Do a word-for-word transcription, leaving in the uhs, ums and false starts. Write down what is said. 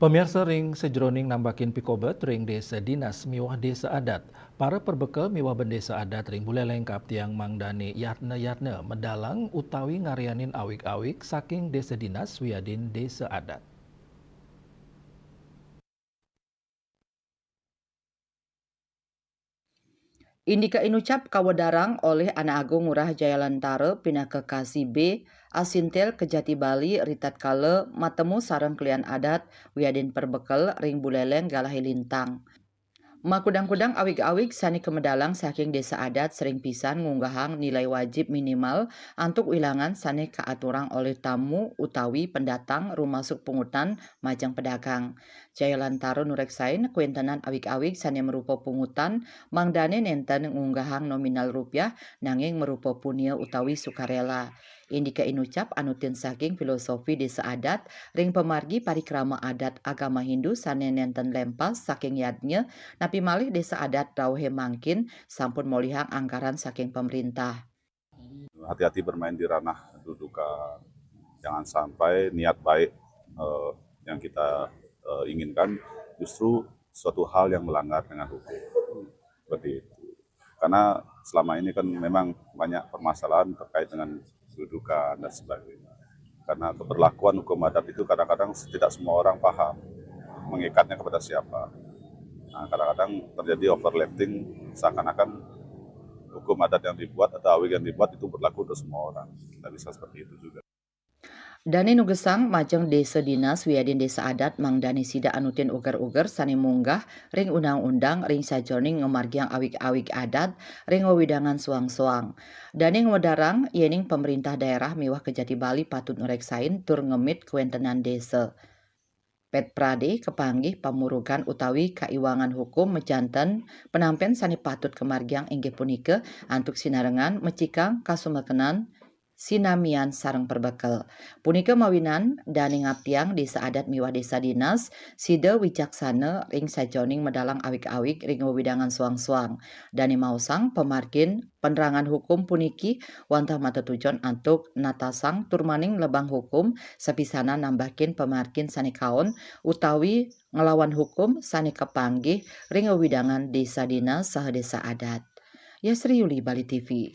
Pamiarsa, ring sajroning nambakin pikobet ring desa dinas miwah desa adat, para perbekel miwah bendesa adat ring Buleleng kaaptiang mangdane yatna-yatna medalang utawi ngaryanin awig-awig saking desa dinas wiadin desa adat. Indika inucap kawedarang olih Anak Agung Ngurah Jayalantara pinaka K C B, Asintel Kejati Bali, ritatkala matemu sareng klian adat wiadin perbekel ring Buleleng Galahe Lintang. Makudang-kudang awig-awig sane kamedalang saking desa adat sering pisan ngunggahang nilai wajib minimal antuk wilangan sane kaaturang olih tamu utawi pendatang rumasuk pungutan majeng pedagang. Jayalantara nureksain kwentenan awig-awig sane marupa pungutan mangdane nenten ngunggahang nominal rupiah nanging marupa punia utawi sukarela. Indika inucap anutin saking filosofi desa adat ring pamargi parikrama adat agama Hindu sane nenten lempas saking yadnya, napi malih desa adat rauhe mangkin sampun molihang anggaran saking pamrintah. Hati-hati bermain di ranah dudukan. Jangan sampai niat baik eh, yang kita eh, inginkan justru suatu hal yang melanggar dengan hukum. Seperti itu. Karena selama ini kan memang banyak permasalahan terkait dengan dudukan dan sebagainya. Karena keberlakuan hukum adat itu kadang-kadang tidak semua orang paham mengikatnya kepada siapa. Nah, kadang-kadang terjadi overlapping seakan-akan hukum adat yang dibuat atau awig yang dibuat itu berlaku untuk semua orang. Tidak bisa seperti itu juga. Dane nugesang majeng desa dinas wiadin desa adat mangdane sida anutin uger-uger sane munggah ring undang-undang ring sajeroning ngamargiang awig-awig adat ring wewidangan soang-soang. Dane ngwedarang yening pamrintah daerah miwah Kejati Bali patut nureksain tur ngemit kawentenan desa. Petprade kapanggih pamurugan utawi kaiwangan hukum majanten penampen sane patut kamargiang inggih punika antuk sinarengan mecikang kasumekenan sinamian sareng perbekel. Punika mawinan dane ngaptiang desa adat miwah desa dinas sida wicaksana ring sajeroning medalang awig-awig ring wewidangan soang-soang. Dane maosang pamargin penerangan hukum puniki wantah matetujon antuk natasang turmaning lebang hukum sapisanan nambakin pamargin sane kaon utawi nglawan hukum sane kapanggih ring wewidangan desa dinas saha desa adat. Yasri Yuli, Bali T V.